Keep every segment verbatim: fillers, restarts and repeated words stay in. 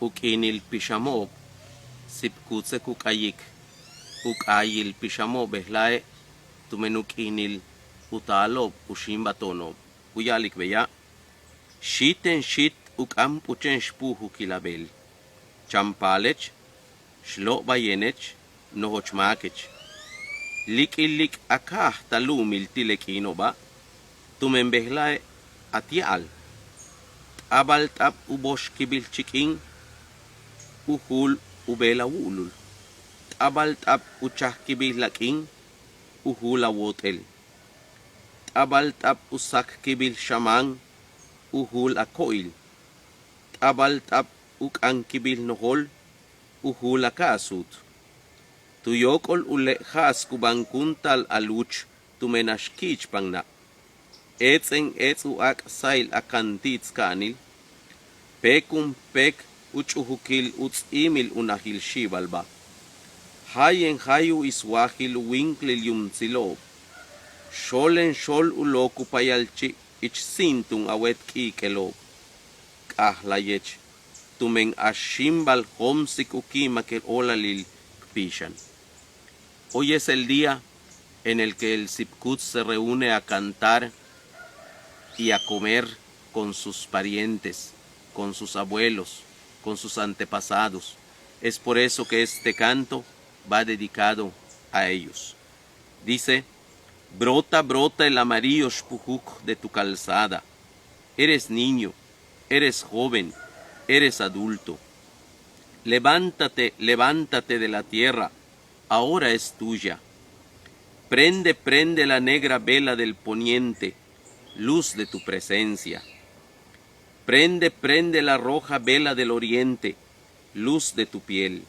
U k'iinil pixamo'ob sipkutsek u k'ayik u k'aayil pixamo'ob bejla'e' tumen u k'iinil u taalo'ob u xíimbal to'ono'ob. Ku ya'alik beya': Xíiten xít u k'áanp'uchen xpuujukil a beel. Chan paalech, xlo'obayenech, nojoch máakech. Líik'il líik' a ka'aj ta lu'umil ti' le k'iino'oba', tumen bejla'e' a ti'al. T'abal t'ab u boxkibil chik'in u juul u beel a wu'ulul. T'abal t'ab u chajkibil lak'in u juul a wóot'el. T'abal t'ab u sakkibil xamáan u juul a ko'il. T'abal t'ab u k'ankibil nojol u juul a ka'asuut. Tu yóok'ol u le' ja'askubankúunta'al a luuch tumen a xki'ichpajna'. Éets'en éets' u áak' sáayil a kanti'its ka'anil. Péekun péek u ch'ujukil u ts'íimil unajil xi'ibalba'. Jaayen jaay u iswaajil u wíinklil yuumtsilo'ob. Xoolen xool u look u payalchi' ich síintun a wéet k'iik'elo'ob. K'ajlayech, tumen a xíimbal jo'omsik u ki'imak le óolalil k pixan. Hoy es el día en el que el sipkuts se reúne a cantar y a comer con sus parientes, con sus abuelos, con sus antepasados. Es por eso que este canto va dedicado a ellos. Dice: Brota, brota el amarillo xpujuk de tu calzada. Eres niño, eres joven, eres adulto. Levántate, levántate de la tierra, ahora es tuya. Prende, prende la negra vela del poniente, luz de tu presencia. Prende, prende la roja vela del oriente, luz de tu piel.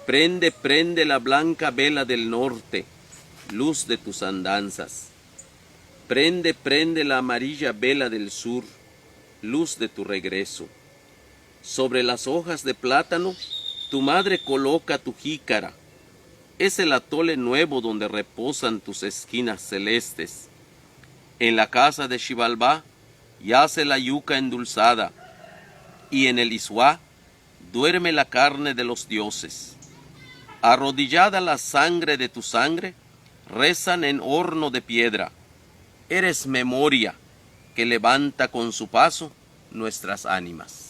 Prende, prende la blanca vela del norte, luz de tus andanzas. Prende, prende la amarilla vela del sur, luz de tu regreso. Sobre las hojas de plátano, tu madre coloca tu jícara. Es el atole nuevo donde reposan tus esquinas celestes. En la casa de Xibalbá yace la yuca endulzada, y en el Ixuá duerme la carne de los dioses. Arrodillada la sangre de tu sangre, rezan en horno de piedra. Eres memoria que levanta con su paso nuestras ánimas.